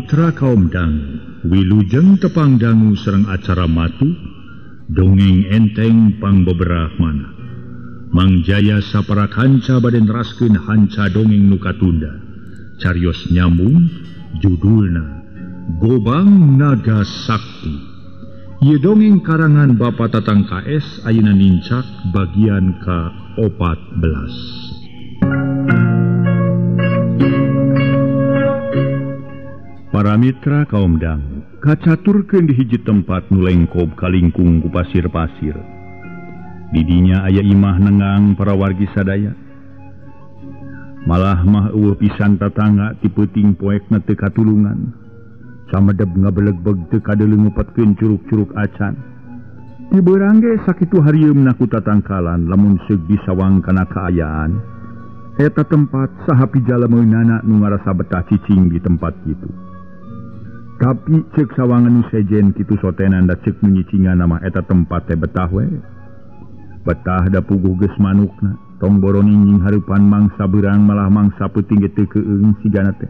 Mitra kaum dangu, wilujeng tepang dangu sareng acara matu, dongeng enteng pangbeberah mana. Mang Jaya sapara kanca bade neraskeun hanca dongeng nu katunda. Carios nyambung judulna Gobang Naga Sakti. Ieu dongeng karangan Bapak Tatang KS ayeuna nincak bagian ka-14. Para mitra kaum dangu, kacaturkeun di hiji tempat nu lengkob kalingkung ku pasir-pasir. Didinya aya imah nengang para wargi sadaya. Malah mah eueuh pisan tatangga ti peuting poekna teu katulungan. Samedeb ngabelegbeg teu kadeuleu ngupetkeun curug-curug acan. Ti beurang ge sakitu harieumna ku tatangkalan lamun seug disawang kana kaayaan. Eta tempat saha pijalameunana nu ngarasa betah cicing di tempat kitu. Tapi cek sawangan nu sejen kitu sotenan da cek nu nyicingan mah eta tempat teh betah we. Betah da puguh geus manukna, tong boroning hareupan mangsa beurang malah mangsa peuting ge teu keung sigana teh.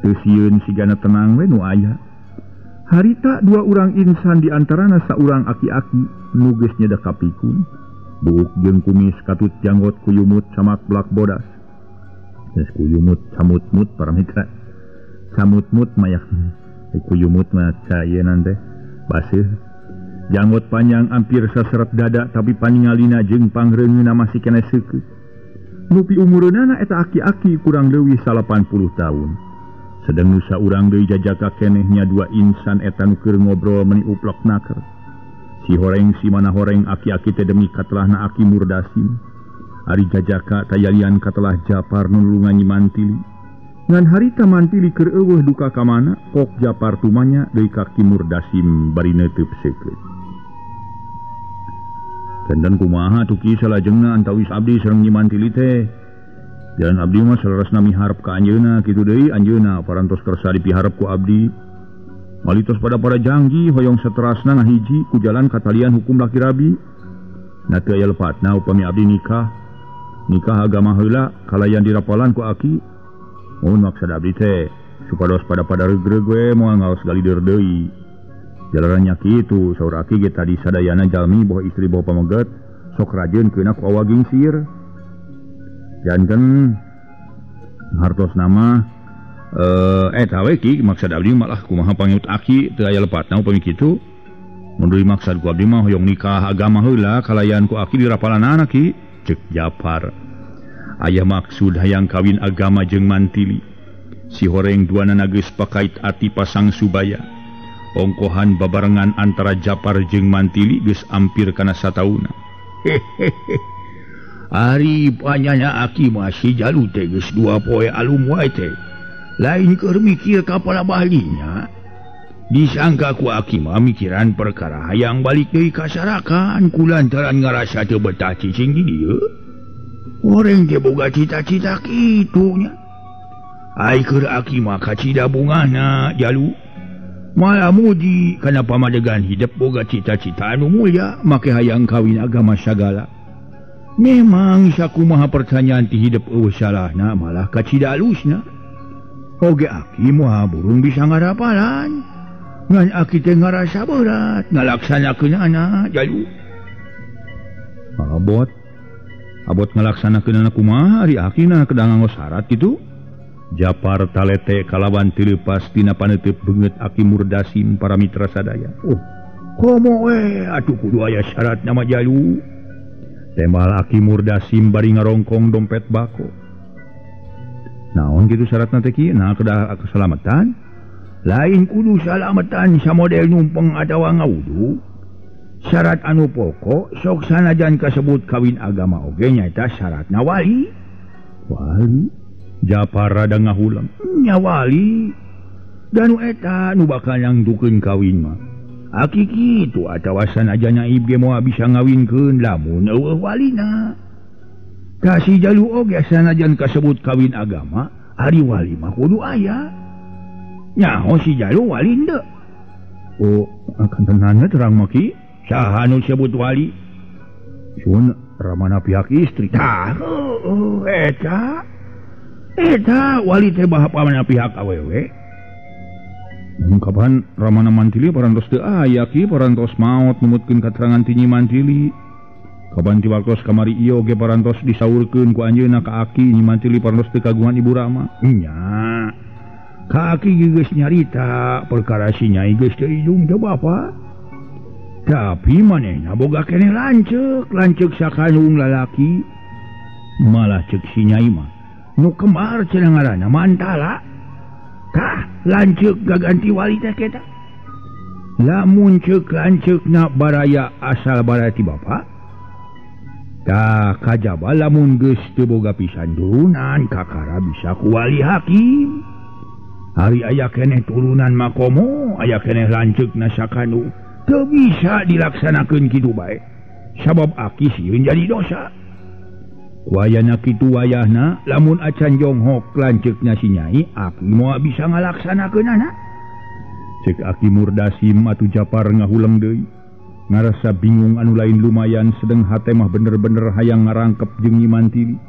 Teu sieun sigana tenang we nu aya. Harita dua urang insan di antarana saurang aki-aki nu geus nyedek kapikun, buuk jeung kumis katut janggot kuyumut samak blak bodas. Geus kuyumut samut-mut para mitra. Samut-mut mayak kuyumut mah cayenan teh baseuh. Janggot panjang hampir saseret dada tapi paningalina jeung pangreungeuna masih keneh seukeut. Nupi umureunana eta aki-aki kurang leuwih 80 tahun. Sedeng nu saurang deui jajaka keneh nya dua insan eta nu keur ngobrol meuni uplok naker. Si horeng si mana horeng aki-aki teh demi katelahna Aki Murdasim. Ari jajaka tayalian katelah Japar nu nulungan Nyi Mantili. Ngan harita Mantili keur eueuh duka ka mana, kok Japar tumanya deui ka Ki Murdasim bari neuteub seukeut. Dandan kumaha tuh ki salajengna antawis abdi sareng Nyi Mantili teh. Jalan abdi mah saleresna miharep ka anjeunna kitu deui anjeunna parantos kersa dipiharep ku abdi. Malitos pada para jangji hoyong saterasna ngahiji ku jalan katalian hukum laki rabi. Na teu aya lepatna upami abdi nikah. Nikah agama heula kalayan dirapalan ku aki. Mun maksad abdi teh supados pada-pada regreg we moal ngaos galider deui. Jalarannya kitu saur aki ge tadi sadayana jalmi boh istri boh pameget sok rajeun keuna ku awa gingsir. Janten hartos nama eta we ki maksad abdi malah kumaha pangeut aki teu aya lepatna upami kitu. Mun deui maksad ku abdi mah hoyong nikah agama heula kalayan ku aki dirapalanana ki ceuk Japar. Aya maksud hayang kawin agama jeung Mantili. Si horeng duanana geus pakait ati pasang subaya. Ongkohan babarengan antara Japar jeung Mantili geus ampir kana satauna. Ari panyana aki mah si Jalu teh geus dua poe alum wae teh. Lain keur mikir ka palabahlinya. Disangka ku aki mah mikiran perkara hayang balik deui ka Sarakan kulantaran ngarasa teu betah cicing di dieu. Horeng teh boga cita-cita kitu nya. Ai keur aki mah kacida bungahna Jalu. Malah muji kana pamadegan hidup boga cita-cita anu mulia make hayang kawin agama sagala. Memang sakumaha pertanyaan ti hidup eueuh salahna malah kacida alusna. Oge aki moal burung bisa ngarapalan. Ngan aki teh ngarasa berat ngalaksanakeunana Jalu. Abot abot ngalaksanakeunana kumaha ari akina kedah nganggo syarat kitu. Japar talete kalawan teu leupas tina paneuteub beungeut Aki Murdasim para mitra sadaya. Oh, komo we atuh kudu aya syaratna mah Jalu. Tembal Aki Murdasim bari ngarongkong dompet bako. Naon kitu syaratna teh ki? Nah kedah keselamatan. Lain kudu salamatan samodel numpeng atawa ngawudu. Syarat anu pokok sok sanajan kasebut kawin agama oge nyaeta syaratna wali. Wali? Japar rada ngahulang. Nya wali. Danu eta nu bakal nangtukeun kawin mah. Aki kitu atawa sanajan naib ge moal bisa ngawinkeun lamun eueuh walina. Ka si Jalu oge sanajan kasebut kawin agama, ari wali mah kudu aya. Nyaho si Jalu wali henteu? Oh, akan tenangnya terang mah ki. Saha nu sebut wali? Sun ramana pihak istri. Tah, heueuh eta. Eta wali teh pamana pihak awewe. Ungkapan Ramana Mantili parantos teu aya ki parantos maot numutkeun katerangan ti Nyi Mantili. Kapan ti waktos kamari ieu ge parantos disaurkeun ku anjeunna ka aki Nyi Mantili parantos teu kagungan Ibu Rama. Nya. Ka aki geus nyarita perkara si Nyai geus teu ijung teu bapa. Tapi manehna boga keneh lanceuk, lanceuk sakanung lalaki. Malah ceuk si Nyai mah nu kembar cenah ngaranna Mantala. Tah lanceuk gaganti wali teh kita. Lamun ceuk lanceukna baraya asal baraya ti bapa. Tah kajaba lamun geus teu boga pisan turunan kakara bisa ku wali hakim. Ari aya keneh turunan makomo, aya keneh lanceukna sakanu teu bisa dilaksanakeun kitu bae. Sabab aki sieun jadi dosa. Wayana kitu wayahna lamun acan jonghok lanceukna si Nyai aki moal bisa ngalaksanakeunana. Cek Aki Murdasim atuh Japar ngahuleng deui. Ngarasa bingung anu lain lumayan sedeng hate mah bener-bener hayang ngarangkep jeung Nyi Mantili.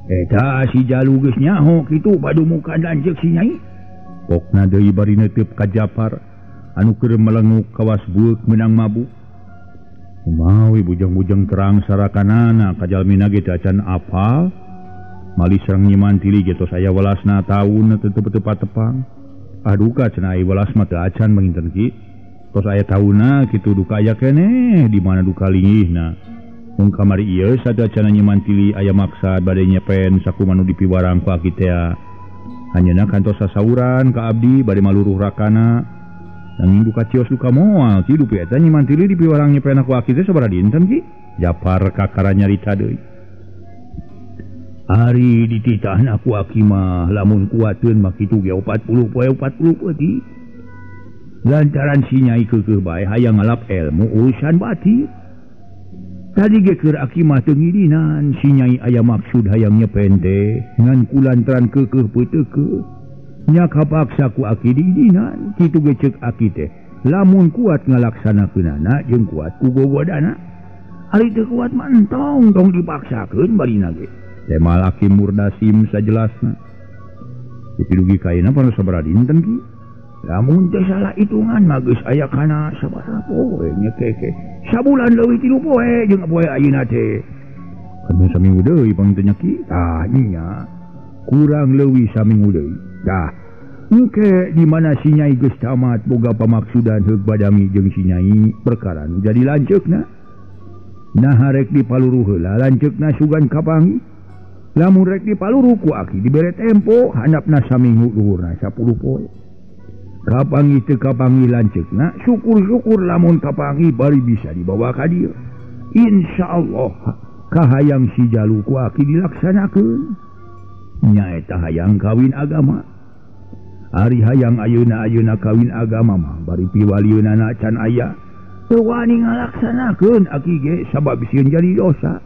Eta si Jalu geus nyaho kitu padumukan lanceuk si Nyai. Pokna deui bari neuteup ka Japar anu keur melenguk kawas bueuk meunang mabuk. Kumaha bujang-bujang terang sarakanana kajalmina ge teu acan apal. Mali sareng Nyi Mantili ge tos aya welasna taun teu tepatepang. Ah duka cenah ai welas mah teu acan manginten ki. Tos aya taunna kitu duka aya keneh di mana duka linggihna. Mun kamari ieu sateuacanna Nyi Mantili aya maksad bade nyepen sakumaha nu dipiwarang ku aki teh. Anjeunna kantos sasauran ka abdi bade maluruh rakana. Nanging duka cios duka moal ki dupi eta Nyi Mantili dipiwarang nyepen ku aki teh sabaraha dinten ki? Japar kakara nyarita deui. Ari dititahna ku aki mah lamun kuateun mah kitu ge 40 poe 40 peuting. Lantaran si Nyai keukeuh bae hayang ngalap ilmu urusan batin. Tadi ge keur aki mah teu ngidinan si Nyai aya maksud hayang nyepen teh ngan kulantaran keukeuh peuteukeuh. Nya kapaksa ku aki diidinan kitu ge ceuk aki teh lamun kuat ngalaksanakeunana jeung kuat ku gogodana. Ari teu kuat mah entong tong dipaksakeun barina ge. Temal Aki Murdasim sajelasna. Dupi dugi ka ayeuna panon sabaraha dinten ki? Lamun teh salah hitungan mah geus aya kana sabaraha poe nya keke. Sabulan leuwih 3 poe jeung poe ayeuna teh. Kan saminggu deui panginten nya ki? Tah nya kurang leuwih saminggu deui. Tah engke di mana si Nyai geus tamat boga pamaksudan heug badami jeung si Nyai perkara nu jadi lanceukna. Nah rek dipaluruh heula lanceukna sugan kapangi. Lamun rek dipaluruh ku aki dibere tempo handapna saminggu luhurna 10 poe. Kapangi teu kapangi lanceukna syukur-syukur lamun kapangi bari bisa dibawa ka dieu. Insyaallah kahayang si Jalu ku aki dilaksanakeun. Nyaeta hayang kawin agama. Ari hayang ayeuna-ayeuna kawin agama mah bari piwalieunana can aya. Teu wani ngalaksanakeun aki ge sabab sieun jadi dosa.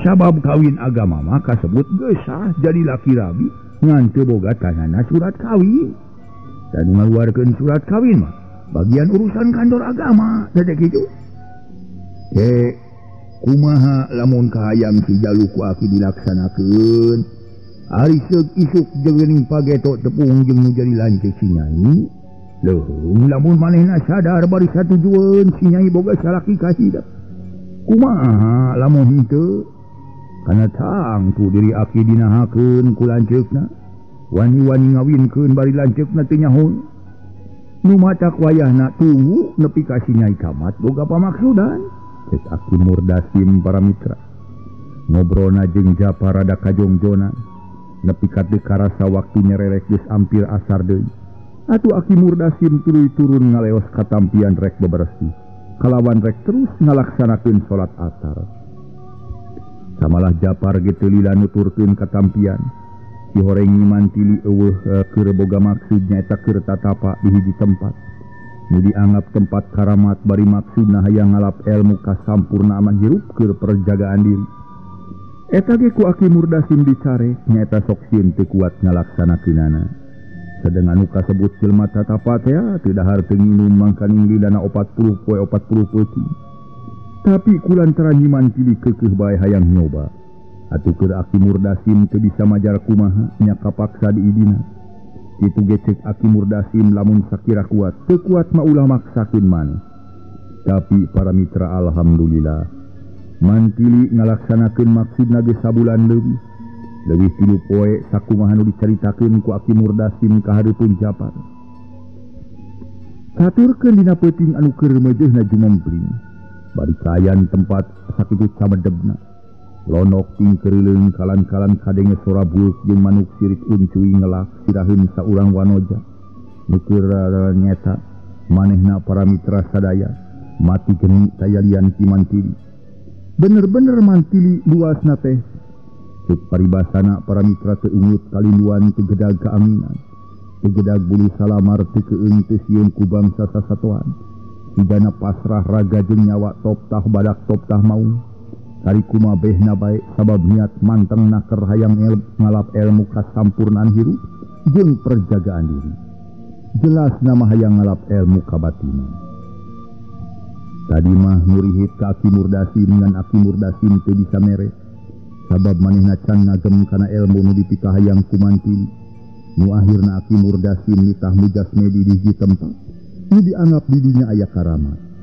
Sabab kawin agama mah kasebut geus sah jadi laki rabi ngan teu boga tanana surat kawin. Dan ngaluarkeun surat kawin mah bagian urusan kantor agama teh kitu. Kumaha lamun kahayang si Jalu ku aki dilaksanakeun. Ari seuk isuk jeung pageto tepung jeung nu jadi lanceuk si Nyai. Leuheung lamun manehna sadar bari satujueun si Nyai boga salaki ka hidep. Kumaha lamun henteu? Kana tangtu diri aki dinahakeun ku lanceukna. Wani-wani ngawinkeun bari lanceukna teu nyaho. Nu matak wayahna tunggu nepi ka si Nyai tamat boga pamaksudan. Cek Aki Murdasim para mitra. Ngobrolna jeung Japar rada kajongjonan. Nepi ka teu karasa waktu nyererek geus ampir asar deui. Atuh Aki Murdasim tuluy turun ngaleos katampian rek bebersih. Kalawan rek terus ngalaksanakeun salat asar. Samalah Japar ge teu lila nuturkeun katampian. Si horeng Nyi Mantili eueuh keur boga maksud nyaeta keur tatapa di hiji tempat. Nu dianggap tempat karamat bari maksudna hayang ngalap ilmu kasampurnaan hirup keur perjagaan diri. Eta ge ku Aki Murdasim dicare nyaeta sok sieun teu kuat ngalaksanakeunana. Sedeng anu kasebut jelema tatapa teh teu dahar teu nginum mangkaning lilana 40 poe 40 peuting. Tapi kulantaran Nyi Mantili keukeuh bae hayang nyoba. Atuh keur Aki Murdasim teu bisa majar kumaha nya kapaksa diidina. Kitu ge ceuk Aki Murdasim lamun sakira kuat, teu kuat mah ulah maksakeun maneh. Tapi para mitra alhamdulillah Mantili ngalaksanakeun maksudna ge sabulan leuwih. Leuwih 3 poe sakumaha nu dicaritakeun ku Aki Murdasim ka hareupeun Japar. Katurkeun dina peuting anu keur meujeuhna jumempling. Bari kayan tempat sakitu samedebna. Lonok tingkerileung kalan-kalan kadenge sora buuk jeung manuk sirik uncui ngelak siraheun saurang wanoja. Nu keur nyeta manehna para mitra sadaya mati geni tayalian ki Mantili. Bener-bener Mantili luasna teh. Cek paribasana para mitra teu ungut kalinduan teu gedag kaaminan. Teu gedag bulu salamar teu keung teu sieun ku bangsa sasatoan. Sigana pasrah raga jeung nyawa top tah badak top tah maung. Kari kuma behna bae sabab niat manteng naker hayang ngalap ilmu kasampurnaan hirup jeung perjagaan diri. Jelas nama hayang ngalap ilmu kabatinan. Tadi mah ngurihit ka Aki Murdasim ngan Aki Murdasim teu bisa mere. Sabab manehna can ngagem kana ilmu nu dipikahayang ku Mantili. Nu akhirna Aki Murdasim nitah mujasmedi di hiji tempat nu dianggap di dinya aya karamat.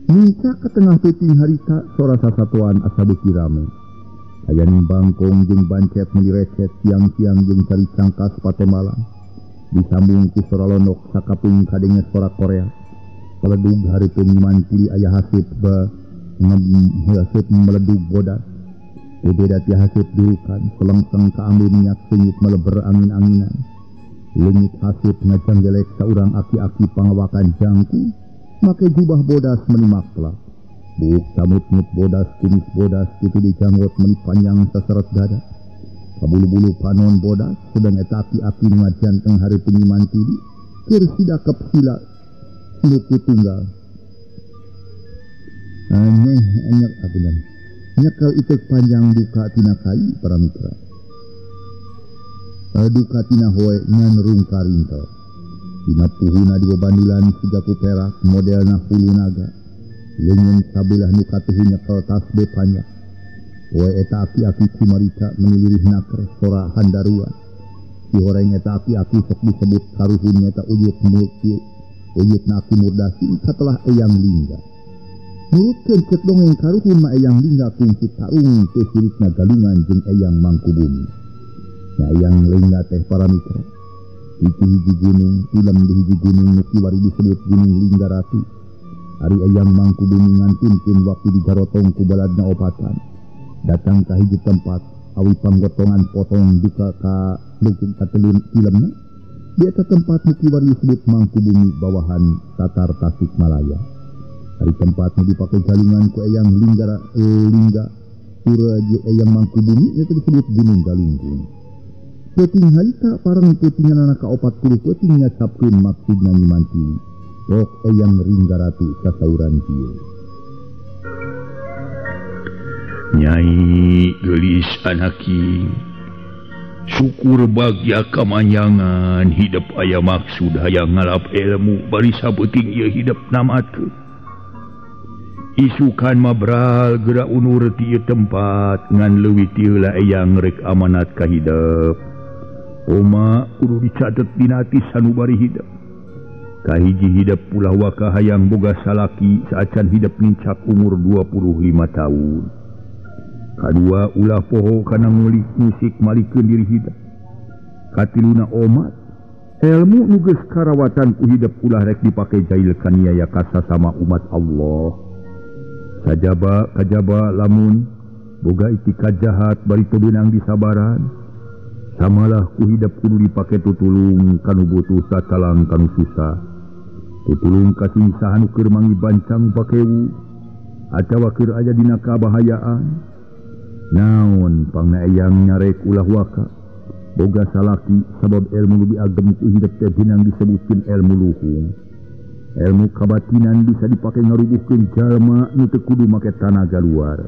Nincak ke tengah peuting harita sora sasatoan asa beuki rame. Aya bangkong jeung bancet meuli recet siang-siang jeung cari cangkas patembalang. Disambung ku sora lonok sakapung kadenge sora Korea. Peledug hareupeun Mantili aya haseup haseup meledug bodas. Beda ti haseup durukan selengseng kaambu minyak seungit meleber angin-anginan. Leungit haseup ngajanggelek saurang aki-aki pangawakan jangkung. Make jubah bodas meni maklak. Buuk samut-mut bodas, kumis bodas, kitu dijanggot meni panjang saseret dada. Kabulu-bulu panon bodas, sedang eta aki-aki nu ngajanteng hareupeun Mantili, keur sidakep sila siluku tunggal. Aneh anyak apunten. Nyekel iteuk panjang duka tina kai para mitra. Duka tina hoe ngan rungkarintel. Dina puhuna di babandulan siga ku perak modelna hulu naga. Leungeun sabelah nu katuhu nyekel tasbih panjang. Poe eta aki-aki kumarita menilirih naker sora handarua. Si horeng eta aki-aki sok disebut karuhun nyata uyut mulki uyut na Aki Murdasim katelah Eyang Lingga. Nurutkeun cek dongeng karuhun ma Eyang Lingga kungsi taung teu sirikna galungan jeung Eyang Mangkubumi. Nya Eyang Lingga teh para mitra. Itu hiji gunung, film di hiji gunung nu kiwari disebut Gunung Linggarati. Ari Eyang Mangkubumi ngantunkeun waktu digarotong ku baladna opatan. Datang ka hiji tempat, awi panggotongan potong duka ka mungkin katelun filmna. Di eta tempat nu kiwari disebut Mangkubumi bawahan Tatar Tasikmalaya. Ari tempat nu dipake galungan ku Eyang Linggara Lingga pura Eyang Mangkubumi eta disebut Gunung Galunggung. Peuting harita pareng peutinganana ka 40 peuting nyacapkeun maksudna Nyi Mantili. Tok Eyang Ringgarati sasauran kieu. Nyai geulis anaki, syukur bagya kamanyangan hidup aya maksud hayang ngalap ilmu bari sapeuting ieu hidup namatkeun. Isukan mabral geura unur ti ieu tempat ngan leuwih ti heula eyang rek amanat ka hidup. Oma kudu dicatet dina ati sanubari hidup. Kahiji hidup ulah waka hayang boga salaki saacan hidup nincak umur 25 tahun. Kadua ulah poho kana ngulik musik malikeun diri hidup. Katiluna omat ilmu nu geus karawatan ku hidup ulah rek dipake jail kaniaya ka sasama umat Allah. Sajaba kajaba lamun boga itikad jahat bari teu beunang disabaran. Samalah ku hidup kudu dipake tutulung kanu butuh tatalang kanu susah. Tutulung ka singsaha nu keur mangi bancang pakewu atawa keur aya dina kabahayaan. Naon pangna eyang nyarek ulah waka boga salaki sabab ilmu nu diagem ku hidup teh dinang disebutkeun ilmu luhung. Ilmu kabatinan bisa dipake ngarubuhkeun jalma nu teu kudu make tanaga luar.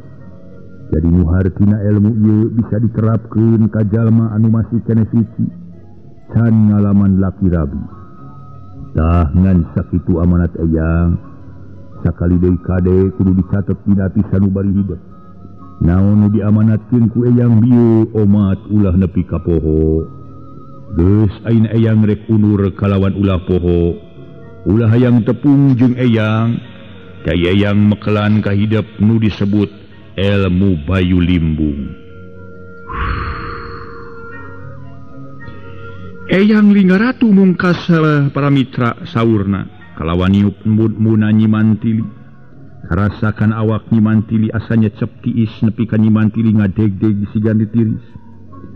Jadi nu hartina ilmu ieu bisa diterapkeun ka jalma anu masih keneh suci can ngalaman laki rabi. Tah ngan sakitu amanat eyang sakali deui kade kudu dicatet dina ati sanubari hidup. Naon nu diamanatkeun ku eyang bieu omat ulah nepi ka poho. Geus ayeuna eyang rek undur kalawan ulah poho. Ulah hayang tepung jeung eyang. Kaya eyang mekelan kahidep nu disebut ilmu Bayu Limbung. Eyang Linggaratu mungkas para mitra saurna kalawan niup embun-embuna Nyi Mantili. Karasakan awak Nyi Mantili asa nyecep tiis nepi ka Nyi Mantili ngadegdeg siga ditiris.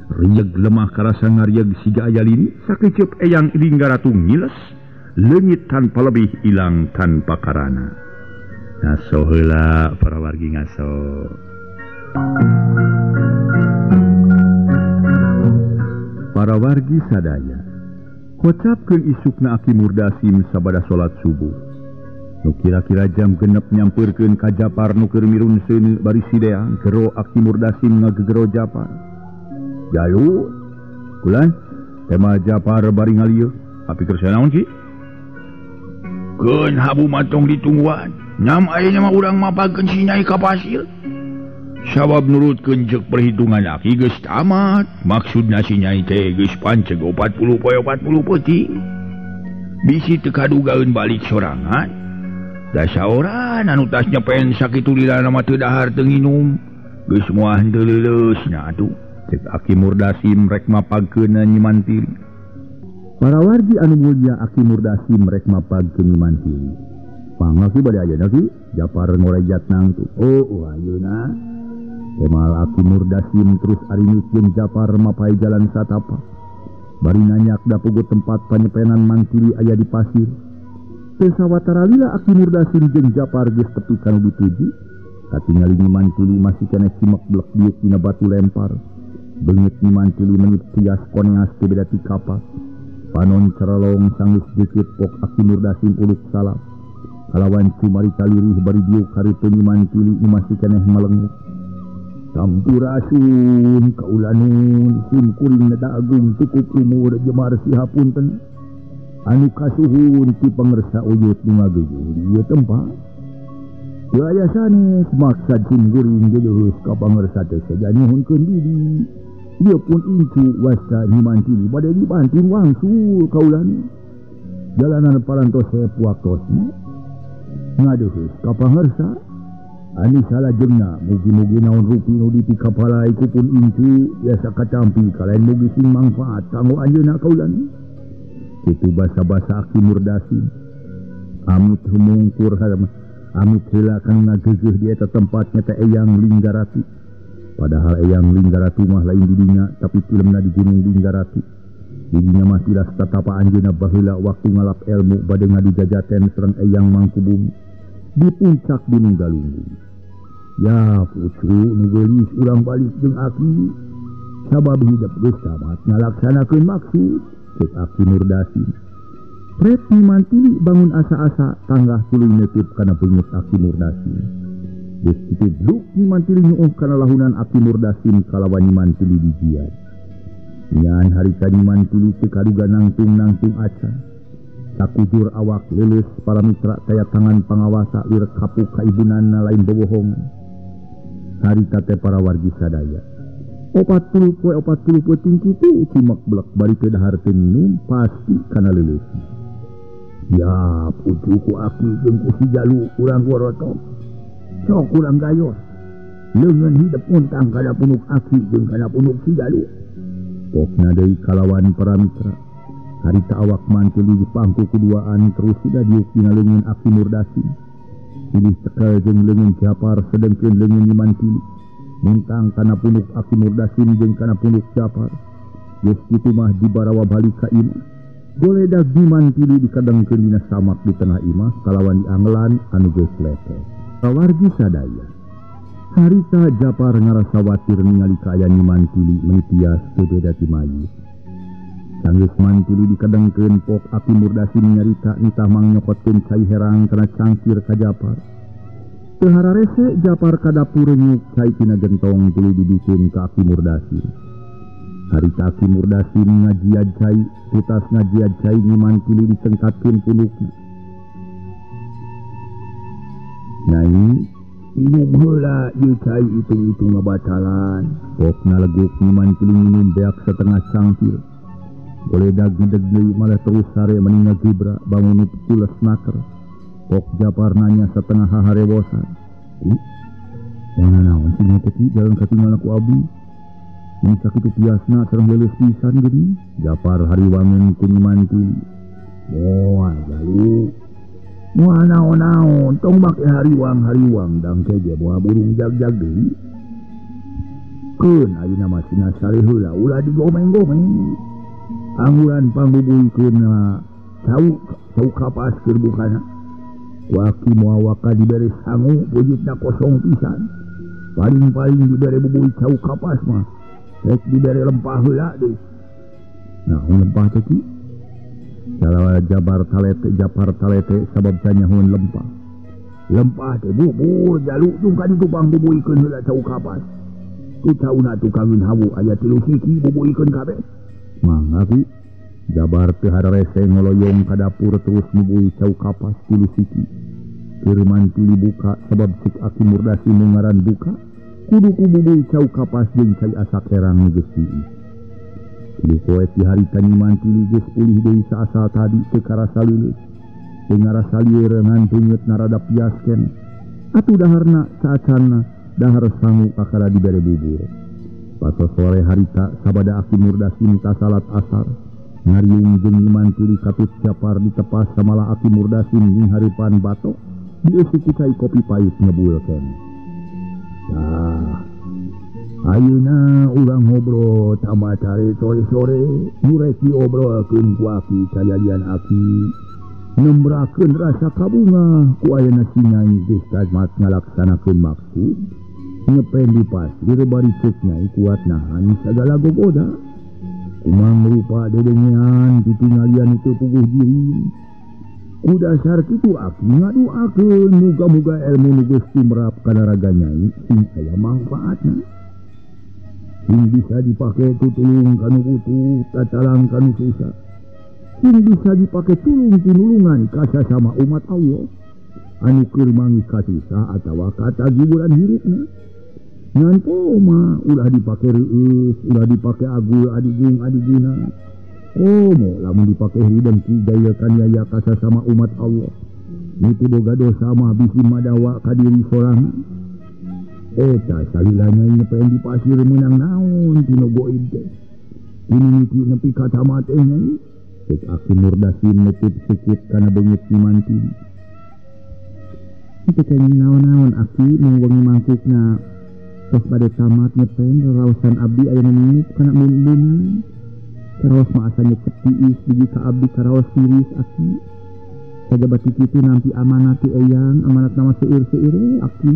Rieg lemah karasa ngarieg siga aya lini sakecep Eyang Linggaratu ngiles leungit tanpa lebih ilang tanpa karana. Ngaso heula para wargi ngaso. Para wargi sadaya, kocapkeun isukna Aki Murdasim sabada salat subuh. Nu kira-kira jam 6 nyampeurkeun ka Japar nu keur mirun seuneu bari sideang gero Aki Murdasim ngagegero Japar. Jalu, kulan, tema Japar bari ngalieu, api keur naon ki? Keun habu matong ditungguan, nyam ayeuna mah urang mapakeun si Nyai ka pasir. Sabab nurutkeun jeung perhitungan aki geus tamat, maksudna si Nyai teh geus panceg 40 poe 40 peuting. Bisi teu kadugaeun balik sorangan. Da saoran anu tas nyepen sakitu lilana mah teu dahar teu nginum. Geus moal henteu leuleusna atuh. Cek Aki Murdasim rek mapagkeun Nyi Mantili. Para wargi anu mulia Aki Murdasim rek mapagkeun Nyi Mantili. Pangna ki bade ayeuna ki Japar ngorejat nangtu. Oh, ayeuna. Kemal Aki Murdasim terus arinikeun Japar mapai jalan satapa. Bari nanyak da puguh tempat panyepenan Mantili aya di pasir. Teu sawatara lila Aki Murdasim jeung Japar geus tepi ka nu dituju. Katingali Nyi Mantili masih keneh cimek blek diuk dina batu lempar. Beungit Nyi Mantili menit tias koneas teu beda ti kapas. Panon cerelong sanggeus dikit pok Aki Murdasim uluk salap. Kalawan cumarita lirih bari diuk hareupeun Nyi Mantili nu masih keneh melenguk. Sampurasun kaulanun sim kuring neda agung cukup umur jemar sihapunten anu kasuhun ti pangersa uyut nu ngageuyeun di ieu tempat. Teu aya sanes maksad sim kuring geuleuheus ka pangersa teh saja nyuhunkeun diri. Ieu pun incu wasta Nyi Mantili bade dibantu wangsul kaulanun. Jalanan parantos hep waktosna ngaduheus ka pangersa. Ani salajengna mugi-mugi naon rupi nu dipikapalai ku pun incu biasa kacampi kalain mugi sing mangfaat kanggo anjeunna kaulan. Kitu basa-basa Aki Murdasim. Amit humungkur amit heula kang ngageugeih di eta tempatnya teh Eyang Linggaratu. Padahal Eyang Linggaratu mah lain di dinya tapi filmna di Gunung Linggaratu. Di dinya mah tilas tatapa anjeunna baheula waktu ngalap ilmu bade ngadijajaten sareng Eyang Mangkubumi di puncak Gunung Galunggung. Ya pucu nu geulis urang balik jeung aki sabab hidup geus tamat ngalaksanakeun maksud cek Aki Murdasim. Pret Nyi Mantili bangun asa-asa tanggah tuluy neutup kana beungeut Aki Murdasim. Geus kitu bluk Nyi Mantili nyuuh kana lahunan Aki Murdasim kalawan Nyi Mantili dijian. Nyan harita Nyi Mantili teu kaduga nangtung-nangtung acan. Sakujur awak leuleus para mitra taya tangan pangawasa lir kapuk ka ibunana lain bobohongan. Harita teh para wargi sadaya. 40 poe 40 peuting kitu cimek blek bari teu dahar teu minum pasti kana leuleus. Ya pucu ku aki jeung ku si Jalu urang gorotok. Sok urang gayos. Leungeun hidep untang kana punuk aki jeung kana punuk si Jalu. Pokna deui kalawan para mitra. Harita awak Mantili di pangku keduaan terus tidak diuk dina leungeun Aki Murdasim. Pilih cekel jeung leungeun Japar sedengkeun leungeun Nyi Mantili. Muntang kana punuk Aki Murdasim jeung kana punuk Japar. Geus kitu mah dibarawa balik ka imah. Goledag Nyi Mantili dikadengkeun dina samak di tengah imah kalawan diangelan anu geus lepeh. Pawargi sadaya. Harita Japar ngarasa watir ningali kaayaan Nyi Mantili meuni tias teu beda ti mayit. Sanggeus Mantili dikadengkeun pok Aki Murdasim nyarita nitah mangnyokotkeun cai herang kana cangkir ka Japar. Teu hararese Japar ka dapur nyuk cai tina gentong tuluy dibikeun ka Aki Murdasim. Harita Aki Murdasim ngajiad cai, tutas ngajiad cai Nyi Mantili dicengkatkeun punukna. Nyai, minum heula ieu cai itung-itung ngabatalan. Pokna leguk Nyi Mantili minum beak setengah cangkir. Goledag ngedeg deui malah terus sare meni ngagibra bangun pules naker. Kok Japar nanya setengah haharewosan. Ih, mana naon sih teh ki jalan katinggal ku abdi. Ini sakitu piasna sareng leuleus pisan geuning. Japar hariwangun ku Nyi Mantili. Moal jalu. Moal naon-naon tong make hariwang-hariwang dang ke ge moal burung jag-jag deui. Keun ayeuna mah sina sare heula ulah digomeng-gomeng. Angguran pangbubuikeunna cau kapas keur bukana. Waki moal waka dibere sangu wujudna kosong pisan. Paling-paling dibere bubui cau kapas mah rek dibere lempah heula deui. Nah, lempah teh ki? Salawa Jabar talete Japar talete sabab canyahoeun lempah. Lempah teh bubur jalu tung ka ditu pangbubuikeun heula cau kapas. Ku cauna tukangeun hawu aya 3 siki bubuikeun kabeh. Mangga ki Jabar teu hararese ngoloyong ka dapur terus mubui cau kapas 3 siki. Keur Mantili buka sabab cik Aki Murdasi nu ngaran buka kudu ku bubui cau kapas jeung cai asak herang nu geus tiis. Di poe ti harita Nyi Mantili geus pulih deui saasal tadi teu karasa leuleus. Teu ngarasa lieur ngan beungeut narada pias keneh. Atuh daharna saacanna dahar sangu kakara dibere bubur. Patos sore harita sabada Aki Murdasim salat asar. Ngariung jeung Nyi Mantili katut Japar ditepas samalah Aki Murdasim ning haripan batok dieusi ku cai kopi pahit ngebul keneh. Tah, ayeuna urang ngobrol tambah cari sore-sore nu rek diobrolkeun ku aki kajadian aki nembrakeun rasa kabunga ku ayeuna si Nyai geus tamat ngalaksanakeun maksud nyepen di pasir bari ceuk Nyai kuat nahan sagala gogoda. Kumang rupa dedengean titinggalian teu puguh diri. Ku dasar kitu aki ngaduakeun muga-muga ilmu nu geus tumrap kana raga Nyai sing aya mangfaatna. Sing bisa dipake ku tulung kanu butuh, tacalang kanu susah. Sing bisa dipake tulung tinulungan ka sasama umat Allah anu keur manggih kasusah atawa katagiburan hirupna. Ngan mah ulah dipake reueus, ulah dipake agul adigung adiguna. Komo lamun dipake hideng ki gaya kaniaya ka sasama umat Allah. Nitu boga dosa mah bisi madawa ka diri sorangan. Eta salila Nyai nyepen di pasir meunang naon tinu goib teh. Ini ti nepi ka tamat teh Nyai. Cek Aki Murdasim nutup sikit kana beungeut Nyi Mantili. Teu kenging naon-naon aki mung wengi mangkukna. Tos bade tamat nyepen raraosan abdi aya nu ngingup kana bumbuna. Karaos mah asa nyekep tiis dugi ka abdi karaos tiris aki. Sajaba ti kitu nampi amanat ti eyang, amanatna mah seueur-seueur we aki.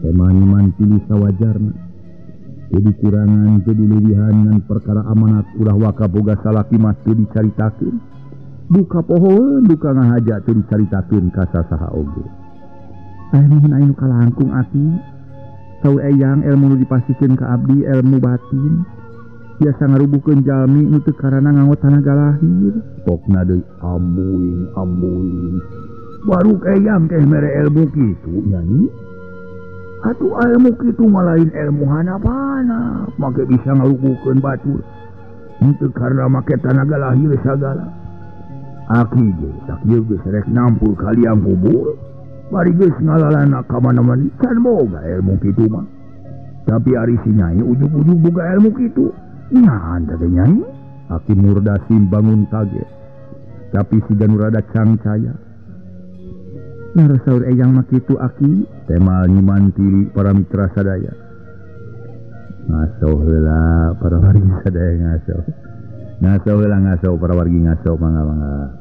Tema Nyi Mantili sawajarna. Jadi kurangan, jadi leuwihan ngan perkara amanat ulah waka boga salaki mah teu dicaritakeun. Duka pohoeun, duka ngahaja teu dicaritakeun ka sasaha oge. Nuhun aya nu kalangkung aki. Saur eyang ilmu nu dipasikeun ka abdi ilmu batin. Biasa ngarubuhkeun jalmi nu teu karana nganggo tanaga lahir. Pokna deui ambuing ambuing. Baru eyang teh mere ilmu kitu nyanyi. Atuh ilmu kitu mah lain ilmu hanapana, make bisa ngarubuhkeun batur. Henteu karena make tanaga lahir sagala. Aki ge sakieu geus rek nampul ka liang kubur. Bari geus ngalalana ka mana-mana can boga ilmu kitu mah. Tapi ari si Nyai ujug-ujug boga ilmu kitu. Nyahan teh Nyai. Aki Murdasim bangun kaget. Tapi si nu rada cangcaya. Nah saur eyang mah kitu aki. Temal Nyi Mantili para mitra sadaya. Ngaso heula para wargi sadaya ngaso. Ngaso heula ngaso para wargi ngaso mangga-mangga.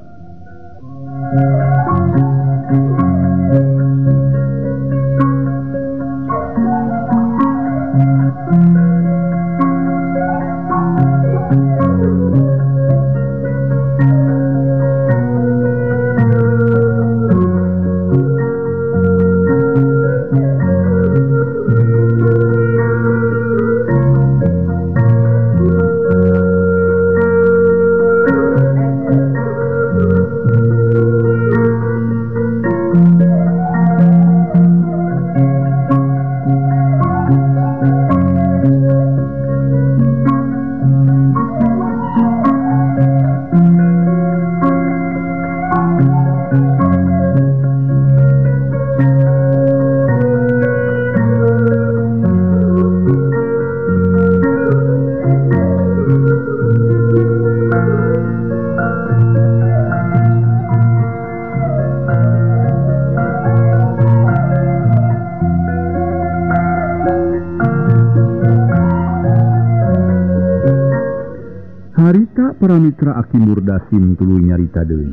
Para mitra Aki Murdasim tuluy nyarita deui.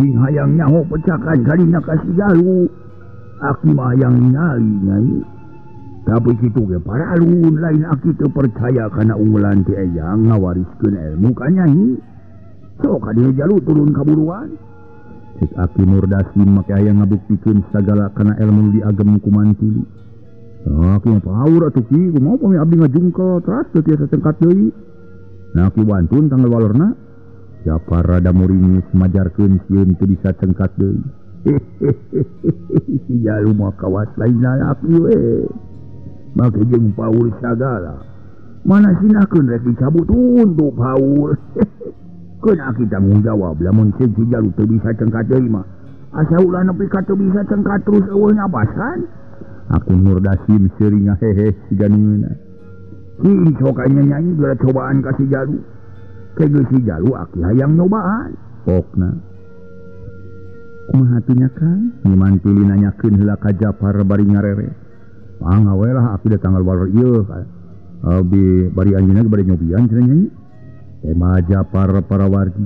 Cing hayang nyaho pecakan kalina ka si Jalu. Aki mah hayang ningali nyai. Tapi kitu ge paralun lain aki teu percaya kana unggulan ti Eyang ngawariskeun ilmu ka nyai. Sok ka dieu Jalu turun kaburuan. Cek Aki Murdasim make hayang ngabuktikeun sagala kana ilmu diagem ku Mantili. Aki mah paur atuh ki, kumaha pami abdi ngajungkel teras teu tiasa cengkat deui. Nah ki wantun tanggal walorna. Japar rada muringis majarkeun sieun teu bisa cengkat deui. Si Jalu mah kawas lain lalaki we. Make jeung paur sagala. Mana sinakeun rek dicabut untuk paur. Keun aki tanggung jawab lamun si Jalu teu bisa cengkat deui mah. Asa ulah nepi ka teu bisa cengkat terus eueuh nabasan. Aki Murdasim seuri ngahehe siga nungeuna. Cing sok nyanyi geura cobaan ka si Jalu. Kegeus si Jalu aki hayang nyobaan. Pokna. Kumaha atuh nya Kang? Nyi Mantili nanyakeun heula ka Japar bari ngarere. Mangga we lah aki da tanggal walor ieu. Abi bari anjeunna bari nyobian cenah nyanyi. Tema Japar para wargi.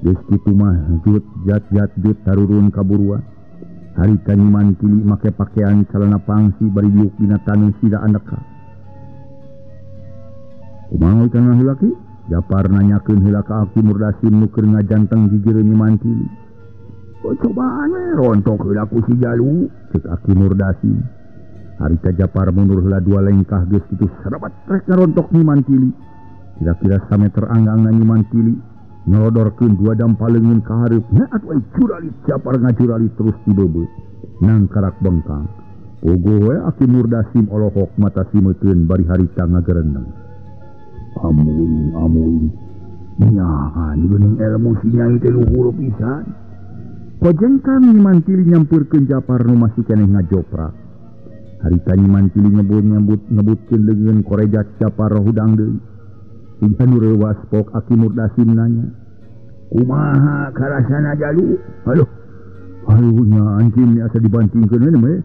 Geus kitu mah jut jat jat jut tarurun kaburuan. Harita Nyi Mantili make pakaian calana pangsi bari diuk dina taneuh sida andeka. Kumaha cenah heula ki? Japar nanyakeun heula ka Aki Murdasim nu keur ngajanteng gigireun Nyi Mantili. Oh, cobaan we rontok heula ku si Jalu, cek Aki Murdasim. Harita Japar mundur heula dua lengkah geus kitu serabat rek ngarontok Nyi Mantili. Kira-kira sameter anggangna Nyi Mantili nyolodorkeun dua dampal leungeun ka hareup. Nya atuh curalit Japar ngacuralit terus dibebeut. Nangkarak bengkang. Puguh we Aki Murdasim olohok mata simeuteun bari harita ngagereneng. Amun amun. Nyahan geuning ilmu si nyai teh luhur pisan. Kojengkang Nyi Mantili nyampeurkeun Japar nu masih keneh ngajoprak. Harita Nyi Mantili ngebutkeun leungeun korejat Japar hudang deui. Siga nu reuwas pok Aki Murdasim nanya. Kumaha karasana Jalu? Aduh. Aduh nya anjing asa dibantingkeun we mah.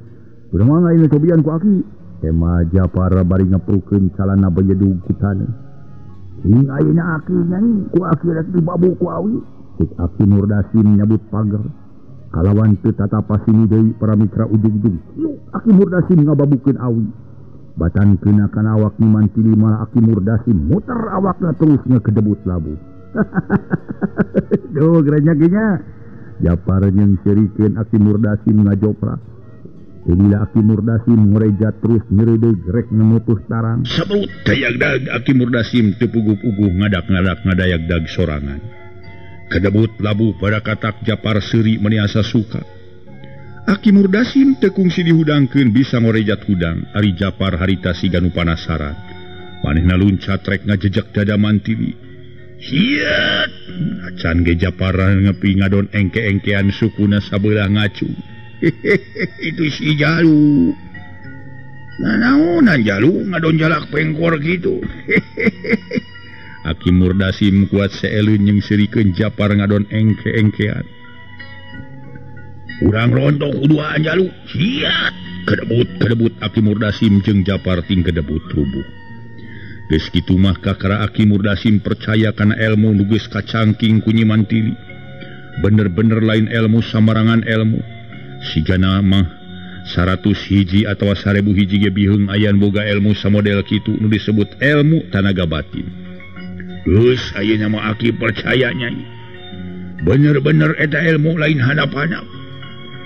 Urang mah lain cobian ku aki. Tema Japar bari ngeprukeun calana bejedug ku taneuh. Sing ayeuna aki nyai ku aki rek dibabu ku awi. Cek Aki Murdasim nyabut pager. Kalawan teu tatapasini deui para mitra ujug-ujug. Yuk Aki Murdasim ngababukeun awi. Batan keuna kana awak Nyi Mantili malah Aki Murdasim muter awakna terus ngekedebut labu. Duh gerenya nya. Japar jeung serikeun Aki Murdasim ngajoprak. Bila Aki Murdasim ngorejat terus nyeredeug rek ngemutuh tarang. Sabrut dayag-dag Aki Murdasim teu puguh-puguh ngadak-ngadak ngadayak-dag sorangan. Kedebut labu pada katak Japar seuri meni asa suka. Aki Murdasim teu kungsi dihudangkeun bisa ngorejat hudang. Ari Japar harita siga nu panasaran. Manehna luncat rek ngajejek dada Mantili. Hiat! Acan ge Japar ngepi ngadon engke-engkean sukuna sabelah ngacu. Itu si Jalu. Nanaonan Jalu ngadon jalak pengkor gitu. Aki Murdasim kuat seeleun jeung seurikeun Japar ngadon engke-engkean. Urang rontok kuduaan Jalu. Siat! Kedebut-kedebut Aki Murdasim jeung Japar ting kedebut rubuh. Geus kitu mah kakara Aki Murdasim percaya kana ilmu nu geus kacangking ku Nyi Mantili. Bener-bener lain ilmu samarangan ilmu. Sigana mah 100 hiji atawa 1000 hiji ge biheung ayan boga ilmu samodel kitu nu disebut ilmu tanaga batin. Geus ayeuna mah Aki percaya nyai. Bener-bener eta ilmu lain hanap-hanap.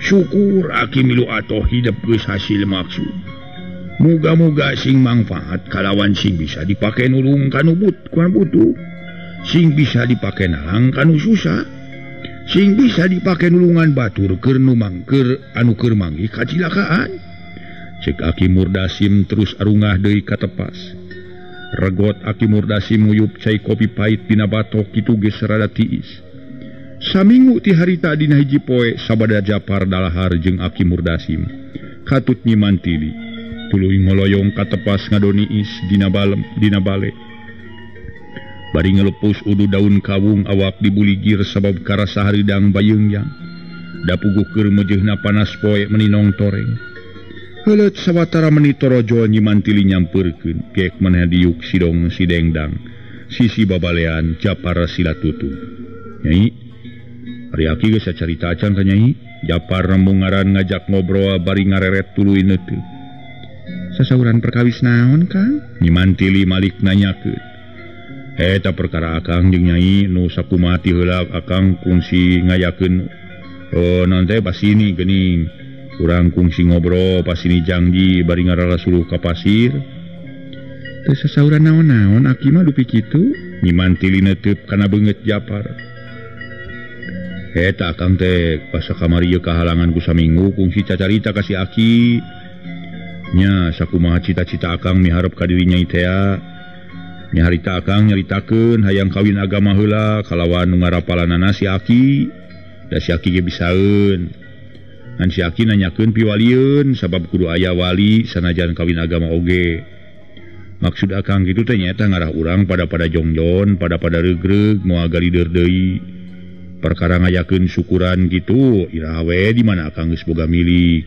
Syukur Aki milu atoh hidup geus hasil maksud. Muga-muga sing mangfaat kalawan sing bisa dipake nulung kanu butuh, sing bisa dipake nalang kanu susah, sing bisa dipake nulungan batur keur nu mangker anu keur manggih kacilakaan. Cek Aki Murdasim terus arungah deui ka tepas. Regot Aki Murdasim nguyup cai kopi pahit dina batok kitu geus rada tiis. Saminggu ti harita dina hiji poe sabada Japar dalahar jeung Aki Murdasim. Katut Nyi Mantili tuluy ngoloyong ka tepas ngadoni is dina balem dina bale. Bari ngelepus udu daun kawung awak dibuligir sabab karasa haridang bayeungyang. Da puguh keur meujeuhna panas poe meninong toreng. Heuleut sawatara menit torojol Nyi Mantili nyampeurkeun, geek maneh diuk sidong sidengdang. Sisi babalean Japar sila tutu. Nyai, ari aki geus carita acan ka Nyai. Japar rembung ngaran ngajak ngobrol bari ngareret tuluy neuteut. Sasauran perkawis naon, Kang? Nyi Mantili malik nanyakeun. Eta perkara akang jeung Nyai nu sakumaha ti heula akang kungsi ngayakeun naon teh pasini geuning. Urang kungsi ngobrol pasini janji bari ngararasuluh ka pasir. Teu sasauran naon-naon aki mah dupi kitu. Nyi Mantili neuteut kana beungeut Japar. Eta akang teh basa kamari ieu kahalangan ku saminggu kungsi cacarita ka si aki. Nya sakumaha cita-cita akang miharep ka diri Nyai tea. Nya harita akang nyaritakeun hayang kawin agama heula kalawan nu ngarapalanana si aki. Da si aki ge bisaeun. Ngan si aki nanyakeun piwalieun sabab kudu aya wali sanajan kawin agama oge. Maksud akang kitu teh nyaeta ngarah urang pada-pada jongjon, pada-pada regreg moal galider deui. Perkara ngayakeun syukuran kitu iraha we di mana akang geus boga milik.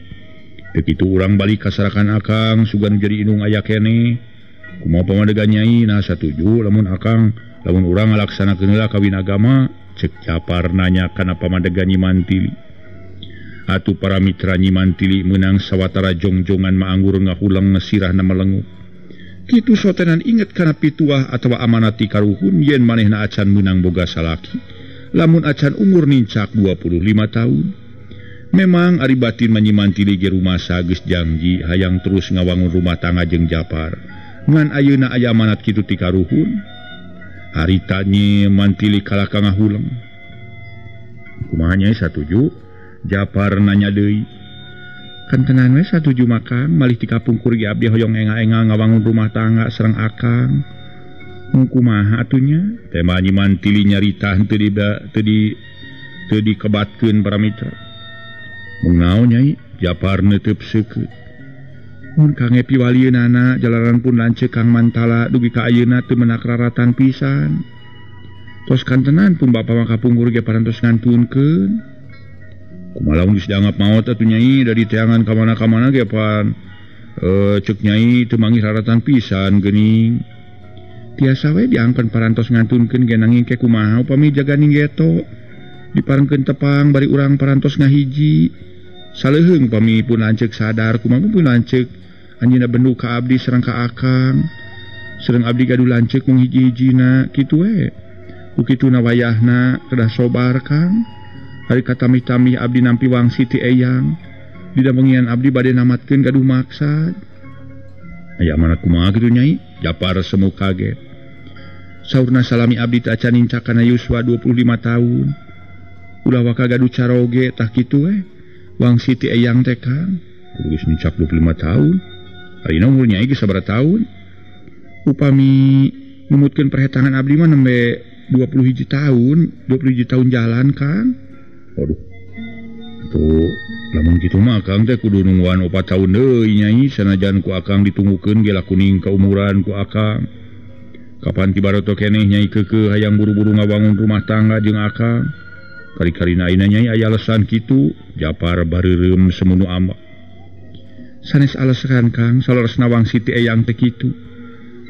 Teu kitu urang balik kasarakan akang sugan jadi indung aya keneh. Kumaha pamadegan Nyai nah satuju lamun akang lamun urang ngalaksanakeun heula kawin agama cek Japar nanya kana pamadegan Nyi Mantili. Atuh para mitra Nyi Mantili meunang sawatara jongjongan maanggur ngahuleng sirahna melenguk. Kitu sotenan inget kana pituah atawa amanat ti karuhun yen manehna acan meunang boga salaki. Lamun acan umur nincak 25 tahun. Memang ari batin Nyi Mantili ge rumasa geus janji hayang terus ngawangun rumah tangga jeung Japar. Ngan ayeuna aya amanat kitu ti karuhun. Harita Nyi Mantili kalah ka ngahuleng. Kumaha Nyai satuju? Japar nanya deui. Kan tenan we satuju makang malih ti kapungkur ge abdi hoyong enga-enga ngawangun rumah tangga sareng akang. Kumaha atunya? Tema Nyi Mantili nyarita henteu teu dikebatkeun para mitra. Mung naon Nyai? Japar neuteub seukeut. Mun kange piwalieunana jalaran pun lanceuk Kang Mantala dugi ka ayeuna teu menak raratan pisan. Tos kantenan pun bapa mah kapungkur ge parantos ngantunkeun. Kumaha lamun geus dianggap maot atuh Nyai dari teangan ka mana-kamana ge pan ceuk Nyai teu manggih raratan pisan geuning. Tiasa we diangkeun parantos ngantunkeun ge nanging ke kumaha upami jaganing geto. Diparengkeun tepang bari urang parantos ngahiji. Saleuheung pami pun lanceuk sadar kumaha pun lanceuk anjeunna bendu ka abdi sareng ka akang. Sareng abdi gaduh lanceuk mung hiji-hijina kitu we. Ku kituna wayahna kedah sobar Kang. Ari katamih-tamih abdi nampi wangsi ti eyang. Didabengian abdi bade namatkeun gaduh maksad. Aya amanat kumaha kitu Nyai? Japar semu kaget. Saurna salami abdi teh acan nincak kana yuswa 25 tahun. Ulah waka gaduh caroge tah kitu we. Wangsi ti eyang teh Kang. Kudu geus nincak 25 tahun. Ayeuna umur Nyai geus sabaraha tahun? Upami numutkeun perhitungan abdi mah nembe 21 tahun, 21 tahun jalan Kang. Waduh. Tuh, lamun kitu mah akang teh kudu nungguan 4 tahun deui Nyai sanajan ku akang ditunggukeun ge lakuning kaumuran ku akang. Kapan ti baroto keneh Nyai keukeuh hayang buru-buru ngawangun rumah tangga jeung akang. Kari-karina ayeuna Nyai aya alasan kitu, Japar bareureum semunu ambak. Sanes alasan Kang, saleresna wangsi ti eyang teh kitu.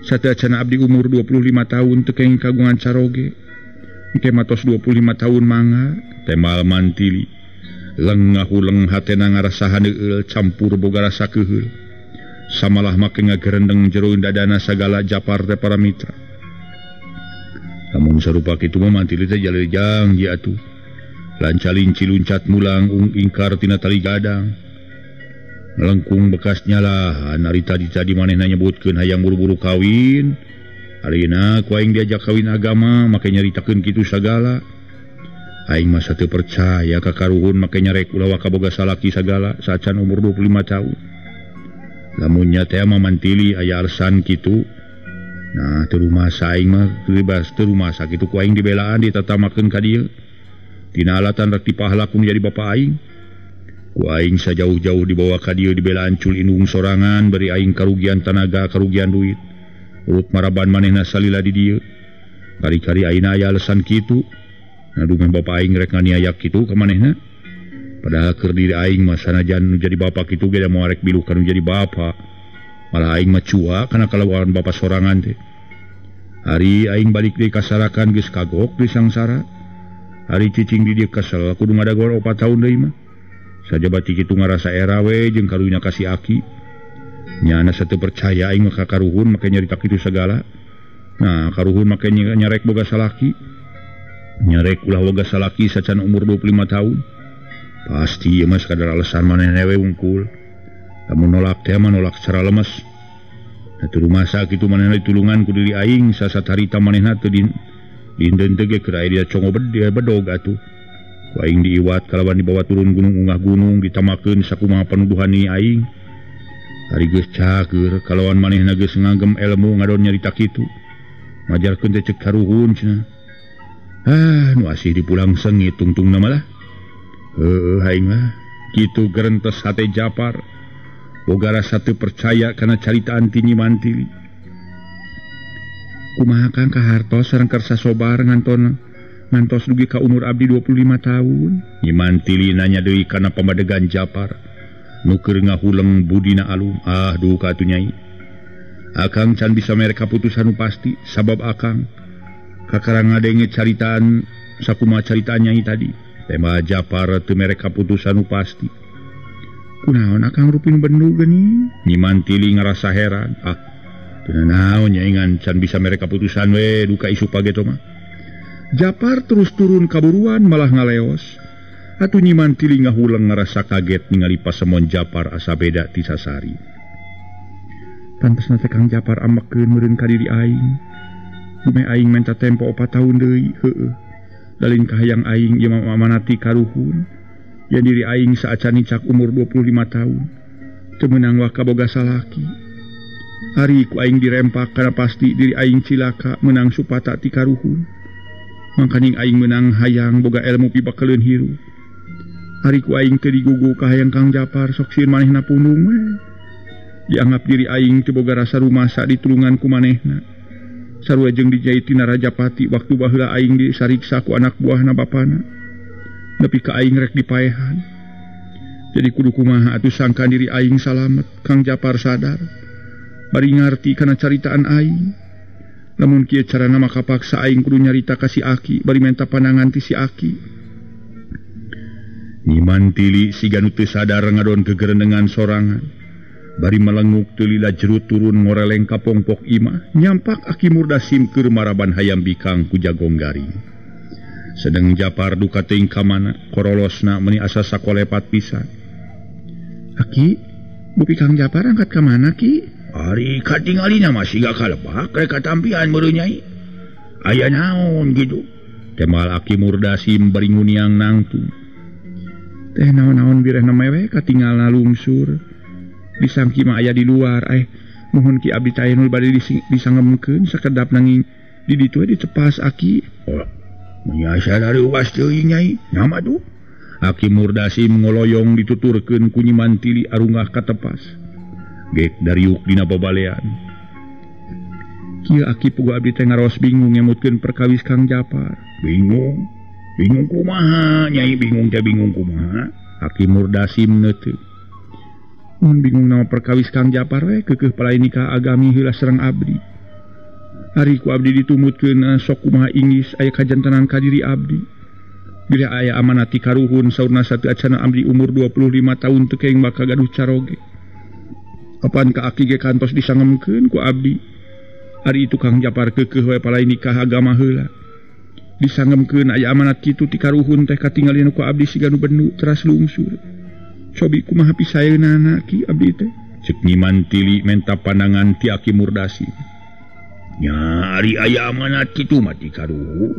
Sateuacanna abdi umur 25 tahun teu kenging kagungan caroge. Engke matos 25 tahun mangga, temal Mantili. Leng ngahuleng hatena ngarasa haneueul campur boga rasa keuheul. Samalah make ngagerendeng jero dadana sagala Japar teh para mitra. Lamun sarupa kitu mah Mantili teh jalir janji atuh. Lancalinci luncat mulang ung ingkar tina tali gadang. Melengkung bekas nyalahan ari tadi-tadi manehna nyebutkeun hayang buru-buru kawin. Ayeuna ku aing diajak kawin agama make nyaritakeun kitu sagala. Aing mah teu percaya ka karuhun make nyarek ulah waka boga salaki sagala saacan umur 25 tahun. Lamun nya teh mah Mantili aya alasan kitu. Nah teu rumasa aing mah bebas teu rumasa kitu ku aing dibelaan ditatamakeun ka dieu. Tina alatan rek dipahalak ku jadi bapa aing. Ku aing sajauh-jauh dibawa ka dieu dibelaan cul indung sorangan bari aing karugian tanaga karugian duit. Urut maraban manehna salila di dieu. Kari-kari ayeuna aya alasan kitu. Nadungan bapa aing rek nganiaya kitu ka manehna. Padahal keur diri aing mah sanajan nu jadi bapa kitu ge da moal rek biluh ka nu jadi bapa. Malah aing mah cua kana kalawan bapa sorangan teh. Ari aing balik deui ka Sarakan geus kagok di sangsara. Ari cicing di dieu kesel kudu ngadagor 4 tahun deui mah. Sajaba ti kitu ngarasa era we jeung karunya ka si Aki. Nyana sateu percaya aing mah ka karuhun make nyarita kitu sagala. Nah, karuhun make nyarek boga salaki. Nyarek ulah boga salaki sacan umur 25 tahun. Pasti ieu mah sakadar alasan manehna we wungkul. Lamun nolak teh mah nolak secara lemes. Atuh rumasa kitu manehna ditulungan ku diri aing sasatarita manehna teu dinten teh ge keur aya dia congo bedog atuh. Ku aing diiwat kalawan dibawa turun gunung ungah gunung ditamakeun sakumaha panuduhan ni aing. Ari geus cager kalawan manehna geus ngagem ilmu ngadon nyarita kitu. Majarkeun teh cek karuhun cenah. Ah, nu asih dipulang sengit tungtungna malah. Heueuh aing mah kitu gerentes hate Japar. Boga rasa teu percaya kana caritaan ti Nyi Mantili. Kumaha Kang kahartos sareng kersa sobar ngantos dugi ka umur abdi 25 tahun. Nyi Mantili nanya deui kana pamadegan Japar. Nu keur ngahuleng budina alum. Ah duka atuh Nyai. Akang can bisa mere kaputusan nu pasti sabab akang kakara ngadenge caritaan sakumaha caritaan Nyai tadi. Tema Japar teu mere kaputusan nu pasti. Kunaon akang rupin bendu geuning? Nyi Mantili ngarasa heran. Ah, teu naon nya ngan can bisa mere kaputusan we duka isuk pageto mah. Japar terus turun kaburuan malah ngaleos. Atuh Nyi Mantili ngahuleng ngarasa kaget ningali pasemon Japar asa beda ti sasari. Pantesna teh Kang Japar amekeun meureun ka diri aing. Dumeh aing menta tempo 4 tahun deui, heueuh. Lalin kahayang aing ieu mah amanati karuhun. Ya diri aing saacan nicak umur 25 tahun. Teu meunang waka boga salaki. Ari ku aing dirempak kana pasti diri aing cilaka meunang supata ti karuhun. Mangkaning aing meunang hayang boga ilmu pibakeleun hirup. Ari ku aing teu digugu ka hayang Kang Japar sok sieun manehna pundung we. Dianggap diri aing teu boga rasa rumasa ditulungan ku manehna. Sarua jeung dijaitina Rajapati waktu baheula aing disariksa ku anak buahna bapana. Nepi ka aing rek dipaehan. Jadi kudu kumaha atuh sangka diri aing salamet. Kang Japar sadar bari ngarti kana caritaan aing. Lamun kieu carana maka paksa aing kudu nyarita ka si Aki bari menta pandangan ti si Aki. Nyi Mantili siga nu teu sadar ngadon kegerendengan sorangan. Bari melenguk teu lila jerut turun ngoreleng ka pongpok imah. Nyampak Aki Murdasim keur maraban hayam bikang ku jagong garing. Sedeng Japar duka teuing ka mana korolosna meuni asa sakolepat pisan. Aki, bupi Kang Japar angkat ka mana ki? Ari katingalina mah siga kalebak rek katampian meureun Nyai. Aya naon kitu? Temal Aki Murdasim bari nguniang nangtung. Teh naon-naon birehna mewe katingalna lungsur. Disangki mah aya di luar. Mohon ki abdi teh nu bade disangemkeun sakedap nanging di ditu we dicepas Aki. Oh. Menyasa dari uas teuing Nyai, nama tuh. Aki Murdasim ngoloyong dituturkeun ku Nyi Mantili arungah katepas. Gek dariuk dina babalean. Kieu Aki pugu abdi teh ngaros bingung ngemutkeun perkawis Kang Japar. Bingung? Bingung kumaha? Nyai bingung teh bingung kumaha? Aki Murdasim neuteup. Mun bingung nama perkawis Kang Japar we keukeuh palai nikah agami heula sareng abdi. Ari ku abdi ditumutkeun sok kumaha inggis aya kajantenan ka diri abdi. Bila aya amanati karuhun saurna satu acana abdi umur 25 tahun teu kenging bakal gaduh caroge. Apan ka aki ge kantos disangemkeun ku abdi. Ari itu Kang Japar keukeuh we palai nikah agama heula. Disangemkeun aya amanat kitu ti karuhun teh katingalina ku abdi siga nu bendu teras lungsur. Cobi kumaha pisaeunana ki abdi teh? Ceuk Nyi Mantili menta pandangan ti Aki Murdasim. Nya ari aya amanat kitu mah ti karuhun.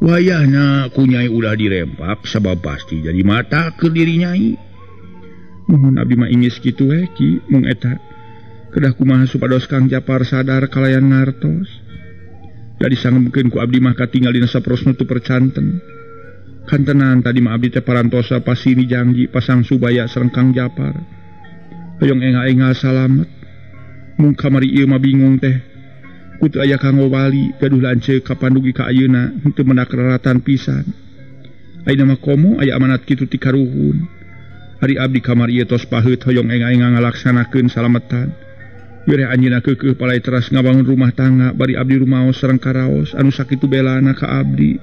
Wayahna ku Nyai ulah dirempak sabab pasti jadi mata keur diri Nyai. Mohon abdi mah inggis kitu we ki mung eta. Kedah kumaha supados Kang Japar sadar kalayan ngartos. Da disangemkeun ku abdi mah katingal dina saprosna teu percanten. Kantenan tadi mah abdi teh parantosa pasini janji pasang subaya sareng Kang Japar. Hoyong enga-enga salamet. Mung kamari ieu mah bingung teh. Kutu aya kanggo wali gaduh lanceuk kapan dugi ka ayeuna henteu mendak raratan pisan. Ayeuna mah komo aya amanat kitu ti karuhun. Ari abdi kamari ieu tos paheut hoyong enga-enga ngalaksanakeun salametan. Wireh anjeunna keukeuh palai teras ngabangun rumah tangga bari abdi rumaos sareng karaos anu sakitu belana ka abdi.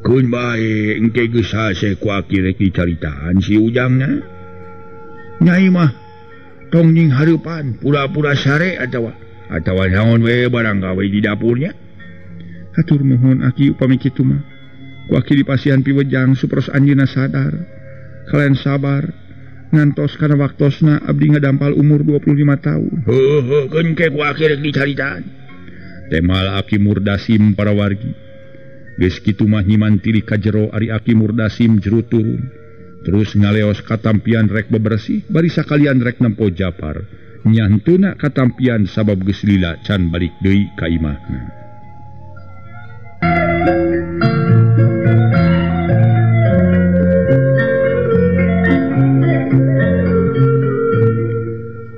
Keun bae engke geus hase ku aki rek dicaritaan si Ujangna. Nyai mah tong nying hareupan pura-pura sare atawa naon we barang gawe di dapurnya. Hatur nuhun aki upami kitu mah. Ku aki dipasihan piwejang supados anjeunna sadar. Kalian sabar ngantos kana waktosna abdi ngadampal umur 25 tahun. Heuh keun ke ku aki rek dicaritaan. Temal Aki Murdasim para wargi. Geus kitu mah nyimantili ka jero ari Aki Murdasim jero turun. Terus ngaleos katampian rek bebersih bari sakalian rek nempo Japar. Nyantuna katampian sabab geus lila can balik deui ka imahna.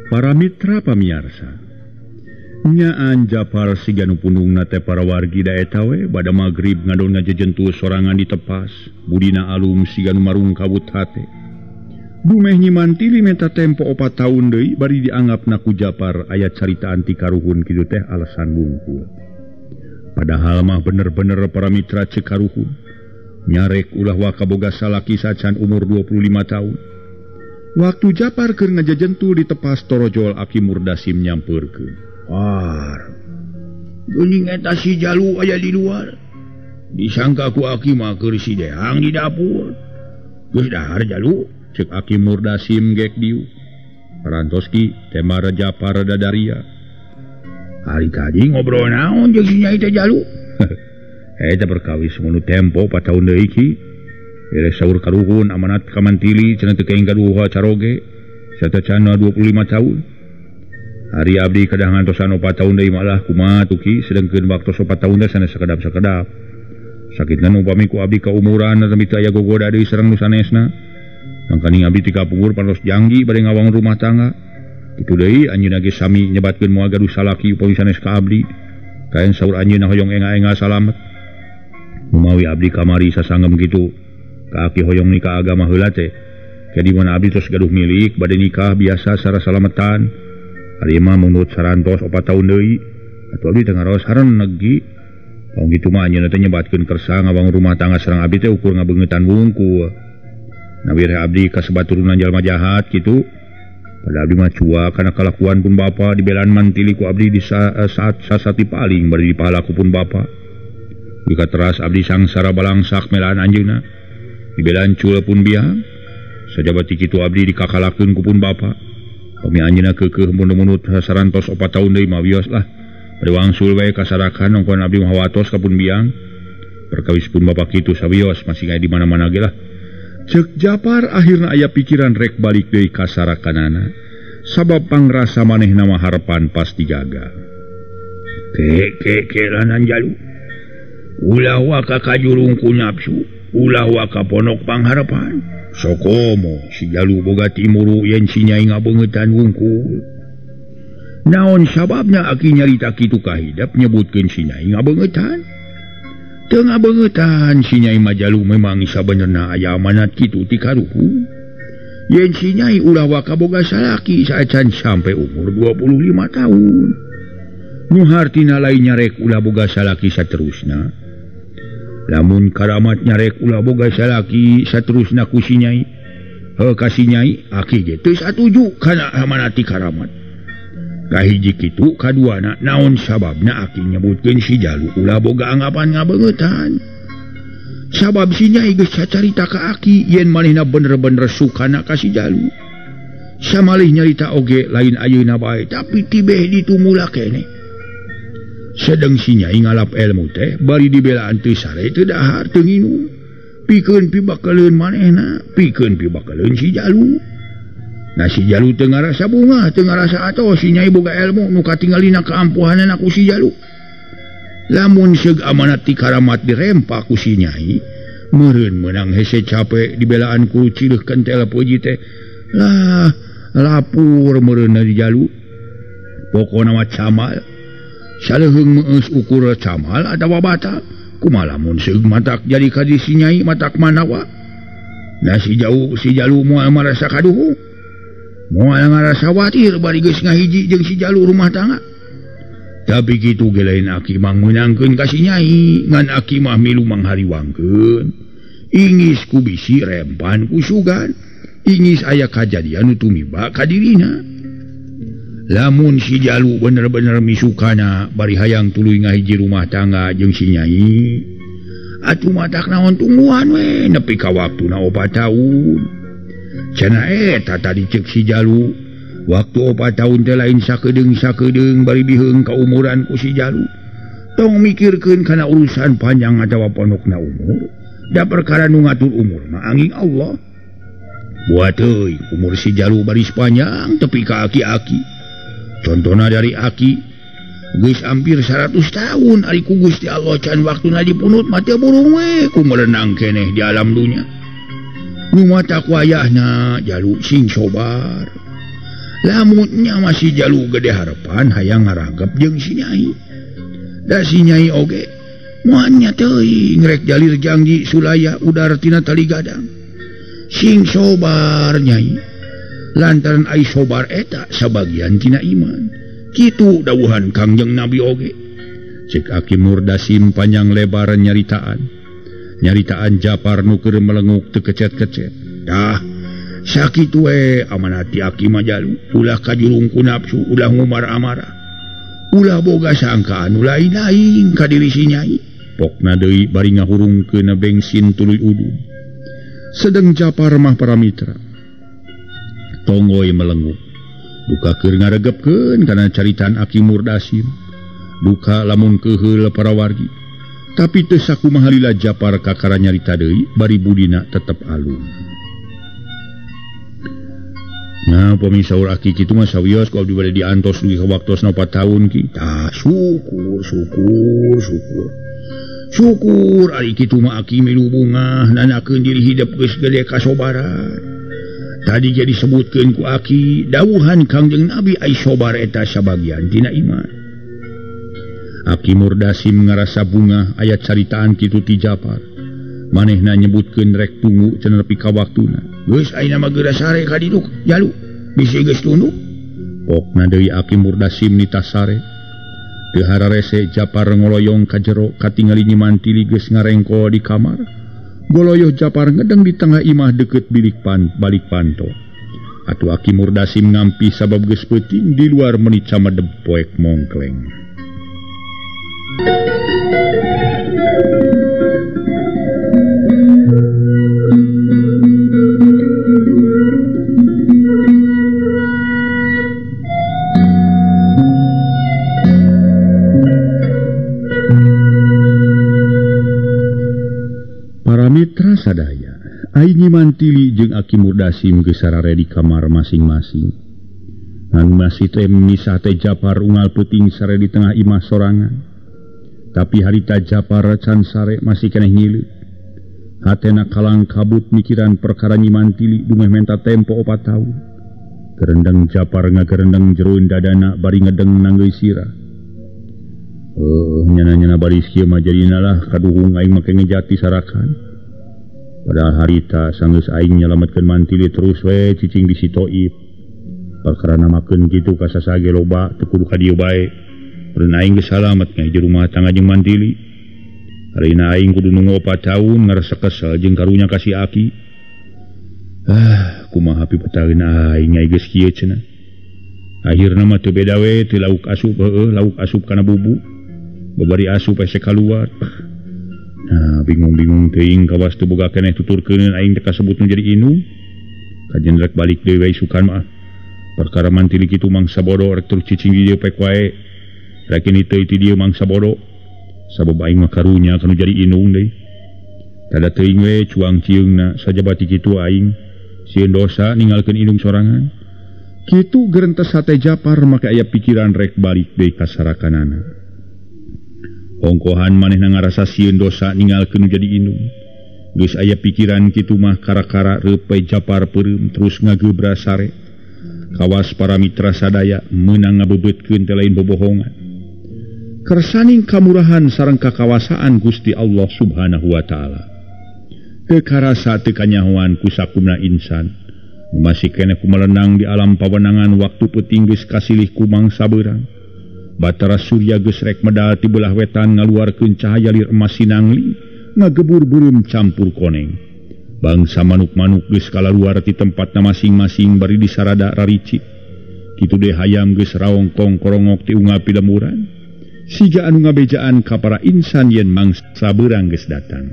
Para mitra pamiarsa, nyaan Japar siga nu punungna teh para wargi da eta we bada magrib ngadon ngajejentu sorangan ditepas, budina alum siga nu marung kabut hate. Dumeh nyimantili menta tempo 4 tahun deui bari dianggapna ku Japar aya caritaan ti karuhun kitu teh alasan wungkul. Padahal mah bener-bener para mitra ceuk karuhun nyarek ulah waka boga salaki sacan umur 25 tahun. Waktu Japar keur ngajejentu ditepas torojol Aki Murdasim nyampeurkeun. War. Geuning eta si Jalu aya di luar. Disangka ku Aki mah keur si Dehang di dapur. Geus dahar Jalu, ceuk Aki Murdasim gek dieu. Parantos ki tema Japar dadaria. Hari tadi ngobrol naon jeung si Nyai teh Jalu? Eta perkawis mun tempo 4 tahun deui ki. Bere saur karuhun amanat kamantili cenah teu kaing gaduh caroge. Satacana 25 tahun. Ari abdi kedah ngantosan 4 tahun deui malah kumaha tuh ki sedengkeun waktu 4 tahun teh sanes sakedap-sakedap. Sakitna upami ku abdi kaumuran atawa teu aya gogoda deui sareng nu sanesna. Mangkaning abdi ti kapungkur panos janggi bade ngawangun rumah tangga. Kitu deui anjeunna ge sami nyebatkeun moal gaduh salaki upami sanes ka abdi. Kaen saur anjeunna hoyong enga-enga salamet. Mumawi abdi kamari sasanggem kitu. Ka aki hoyong nikah agama heula teh. Jadi mana abdi tos gaduh milik bade nikah biasa sara salametan. Ari mah menurut sarantos 4 tahun deui. Atuh abdi teh ngaraos hareneg gi. Tong kitu mah anjeunna teh nyebatkeun kersa ngabangun rumah tangga sareng abdi teh ukur ngabeungeutan wungkul. Nawir abdi kasebaturunan jalma jahat kitu. Pada abdi mah cuak kana kalakuan pun bapa dibelaan mantili ku abdi di saat sasati paling bari dipahala ku pun bapa. Jika teras abdi sangsara balangsak melaan anjeunna. Dibelaan cul pun biang. Sajabati kitu abdi dikakalakeun ku pun bapa. Pami anjeunna keukeuh mun-munut sarantos 4 tahun deui mah wios lah. Bade wangsul we kasarakan nongkon abdi mah watos ka pun biang. Perkawis pun bapa kitu sawios masih aya di mana-mana ge lah. Ceuk Japar akhirna aya pikiran rek balik deui ka sarakanana. Sabab pangrasa manehna mah harepan pasti gagal. Ke ke lanan Jalu. Ulah waka kajurung ku nafsu, ulah waka ponok pangharepan. Sokomo si Jalu boga timuru yen si Nyai ngabeungeutan wungkul. Naon sababna aki nyarita kitu kahidep nyebutkeun si Nyai ngabeungeutan? Teu ngabeungeutan si Nyai mah Jalu memang sabenerna aya amanat kitu ti karuhun. Yen si Nyai ulah waka boga salaki saacan sampai umur 25 tahun. Nu hartina lain nyarek ulah boga salaki saterusna. Lamun karamat nyarek ulah boga salaki saterusna ku si Nyai. Heuh ka si Nyai aki ge teu satuju kana amanat ti karamat. Kahiji kitu kaduana naon sababna aki nyebutkeun si Jalu ulah boga anggapan ngabeungeutan. Sabab si Nyai geus cacarita ka aki yen manehna bener-bener sukana ka si Jalu. Samalih nyarita oge lain ayeuna bae tapi tibeh ditumula keneh. Sedeng si Nyai ngalap ilmu teh bari dibelaan teu sare teu dahar teu nginum. Pikeun pibakaleun manehna, pikeun pibakaleun si Jalu. Nah si Jalu teu ngarasa bunga, teu ngarasa atos si Nyai boga ilmu nu katingalina kaampuhanana ku si Jalu. Lamun seug amanat ti karamat dirempa ku si Nyai, meureun meunang hese cape dibelaan ku cileuh kentel puji teh. Lah lapur meureun di Jalu. Pokona mah camal. Saleuheung meus ukur camal atawa batal. Kumaha lamun seug matak jadi ka di si Nyai matak manawa. Nah si jauh si Jalu moal marasa kaduhung. Moal ngarasa khawatir bari geus ngahiji jeung si Jalu rumah tangga. Tapi kitu ge lain aki mah meunangkeun ka si Nyai, ngan aki mah milu manghariwangkeun. Ingis ku bisi rempan ku sugan. Ingis aya kajadian nu tumiba ka dirina. Lamun si Jalu bener-bener misukana bari hayang tuluy ngahiji rumah tangga jeung si Nyai, atuh matak naon tungguan we nepi ka waktuna 4 tahun. Cenah eta tadi ceuk si Jalu, waktu 4 tahun teh lain sakedeung-sakedeung bari biheung ka umuran ku si Jalu. Tong mikirkeun kana urusan panjang atawa pondokna umur, da perkara nu ngatur umur mah angin Allah. Buat euy umur si Jalu baris panjang tepi ka aki-aki. Contohna dari aki geus hampir 100 tahun ari ku Gusti Allah can waktuna dipunut mah teu burung we ku merenang keneh di alam dunya. Nu mata ku ayahna Jalu sing sobar. Lamunnya masih Jalu gede harapan hayang ngaragap jeung si Nyai. Da si Nyai oge moalnya teuing rek jalir janji sulaya udar tina tali gadang. Sing sobar Nyai. Lantaran ai sobar eta sabagian tina iman. Kitu dawuhan Kangjeng Nabi oge. Cek Aki Murdasim panjang lebar nyaritaan. Nyaritaan Japar nu keur melenguk teu kecet-kecet. Dah sakitu we amanati aki mah Jalu, ulah kajurung ku nafsu, ulah ngumar amarah. Ulah boga sangkaan nu lain-lain ka diri si Nyai. Pokna deui bari ngahurungkeun bensin tuluy udud. Sedeng Japar mah para mitra tonggoy melenguk. Duka keur ngaregepkeun kana caritaan Aki Murdasim. Duka lamun keuheul para wargi. Tapi teu sakumaha lila Japar kakara nyarita deui bari budina tetep alum. Nah, upami saur aki kitu mah sawios ku abdi bade diantos dugi ka waktosna 4 tahun ki. Tah syukur syukur syukur. Syukur ari kitu mah aki milu bungah nanyakeun diri hidep geus gede kasobaran. Tadi jadi disebutkeun ku aki dawuhan Kangjeng Nabi ai sobar eta sabagian tina iman. Aki Murdasim ngarasa bungah aya caritaan kitu ti Japar. Manehna nyebutkeun rek tunggu cenah nepi ka waktuna. Geus ayeuna mah geura sare ka ditu Jalu. Bisi geus tunduk. Pokna deui Aki Murdasim nitah sare. Teu hararese Japar ngoloyong ka jero katingali Nyi Mantili geus ngarengko di kamar. Goloyoh Japar ngedeng di tengah imah deket bilik balik panto. Atuh Aki Murdasim ngampi sabab geus peuting di luar meni camedeb poek mongkleng. Para mitra sadaya, ai Nyi Mantili jeung Aki Murdasim geus sarare di kamar masing-masing. Ngan masih teh misah teh Japar unggal peuting sare di tengah imah sorangan. Tapi harita Japar can sare masih keneh ngileut. Hatena kalang kabut mikiran perkara Nyi Mantili dumeh menta tempo 4 tahun. Gerendeng Japar ngagerendeng jeroan dadana bari ngedeng nanggeui sirah. Nyana-nyana baris kieu mah jadina lah kaduhung aing make ngejati sarakan. Padahal harita sanggeus aing nyalametkeun Mantili terus we cicing di si Toib. Perkara namakeun kitu ka sasage loba teu kudu ka dieu bae. Meureun aing geus salamet ngahiji rumah tangga jeung Mantili. Harina aing kudu nunggu 4 tahun ngarasa kesel jeung karunya ka si Aki. Ah, kumaha pipetaeun aing nya geus kieu cenah. Akhirna mah teu beda we teu lauk asup heueuh lauk asup kana bubu. Babari asup hese kaluar. Nah, bingung-bingung teuing kawas teu boga keneh tuturkeun aing teh kasebut nu jadi inung. Kajen rek balik deui we isukan mah. Perkara Mantili kitu mangsa bodo rek terus cicing di dieu pek wae. Rek ini teu ti dieu mangsa bodo. Sabab aing mah karunya kanu jadi inung deui. Tada teuing we cuang cieungna sajabati kitu aing sieun dosa ninggalkeun inung sorangan. Kitu gerentes hate Japar make aya pikiran rek balik deui ka sarakanana. Ongkohan manehna ngarasa sieun dosa ninggalkeun nu jadi inung. Geus aya pikiran kitu mah kara-kara reupe Japar peureum terus ngagebra sare. Kawas para mitra sadaya meunang ngabebeutkeun teh lain bobohongan. Kersaning kamurahan sareng kakawasaan Gusti Allah Subhanahu wa taala. Teu karasa teu kanyahoan ku sakumna insan. Masih keneh kumelenang di alam pawenangan waktu peuting geus kasilih ku mangsa beurang. Batara Surya geus rek medal ti belah wetan ngaluarkeun cahaya lir emas sinangli ngagebur beureum campur koneng. Bangsa manuk-manuk geus kalaluar ti tempatna masing-masing bari disarada raricik. Kitu deui hayam geus raongkong korongok ti unggal pilemburan. Siga anu ngabejaan ka para insan yen mangsa beurang geus datang.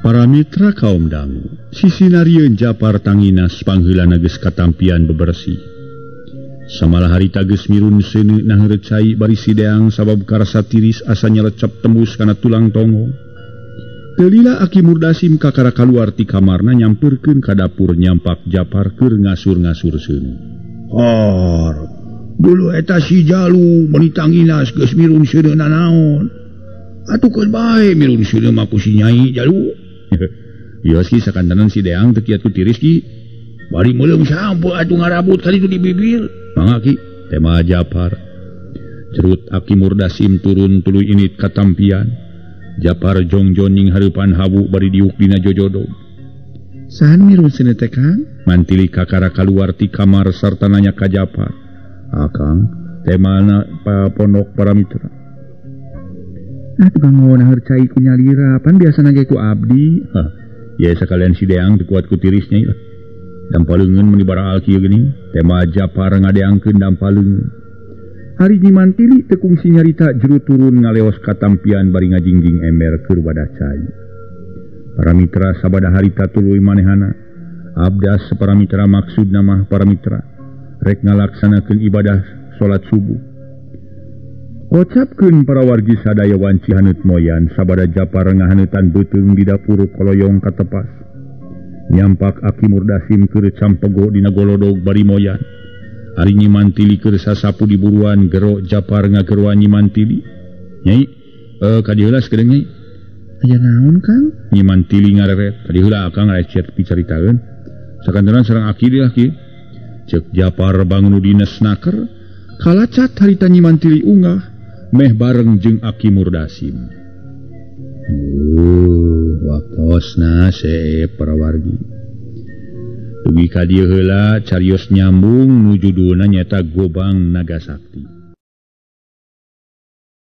Para mitra kaum dangu, sisinarieun Japar tanginas pangheulana geus katampian bebersih. Samalah harita geus mirun seuneu naheureut cai bari sideang sabab karasa tiris asa nyelecep tembus kana tulang tonggong. Teu lila Aki Murdasim kakara kaluar ti kamarna nyampeurkeun ka dapur nyampak Japar keur ngasur-ngasur seuneu. Hor, dulu eta si Jalu meuni tanginas geus mirun seuneu nanaon. Atuh keun bae mirun seuneu mah ku si Nyai Jalu. Ieu si sakantenan si Deang teu kiat ku tiris ki. Bari meuleum sampo atuh ngarabut kali itu di bibir. Mangga ki, tema Japar. Cerut Aki Murdasim turun tuluy init katampian. Japar jongjoning hareupan hawu bari diuk dina jojodog. Sahan mirun seuneu teh Kang? Mantili kakara kaluar ti kamar sarta nanya ka Japar. Akang, temana pa pondok para mitra. Ah, tukang mau naheur cai ku nyalira, pan biasana ge ku abdi. Hah, ya sakalian si Deang teu kuat ku tirisnya ieu. Dampaleungeun meuni bara alki geuning, tema Japar ngadeangkeun dampaleungeun. Hari Nyi Mantili teu kungsi nyarita jero turun ngaleos katampian bari ngajingjing ember keur wadah cai. Para mitra sabada harita tuluy manehana. Abdas para mitra maksudna mah para mitra rek ngalaksanakeun ibadah salat subuh. Kocapkeun para wargi sadaya wanci haneut moyan sabada Japar ngahaneutan beuteung di dapur koloyong katepas. Nyampak Aki Murdasim keur campego dina golodog bari moyan. Ari Nyi Mantili keur sasapu di buruan gero Japar ngageroan Nyi Mantili. Nyai, ka dieu heula sakedeung Nyai. Aya naon Kang? Nyi Mantili ngareret, ka dieu heula Akang recet picaritaeun. Sakantenan sareng Aki deui lah ki. Ceuk Japar bangun dina snaker, kalacat harita Nyi Mantili unggah meh bareng jeung Aki Murdasim. Waktosna seep para wargi. Dugi ka dieu heula carios nyambung nu judulna nyaeta Gobang Naga Sakti.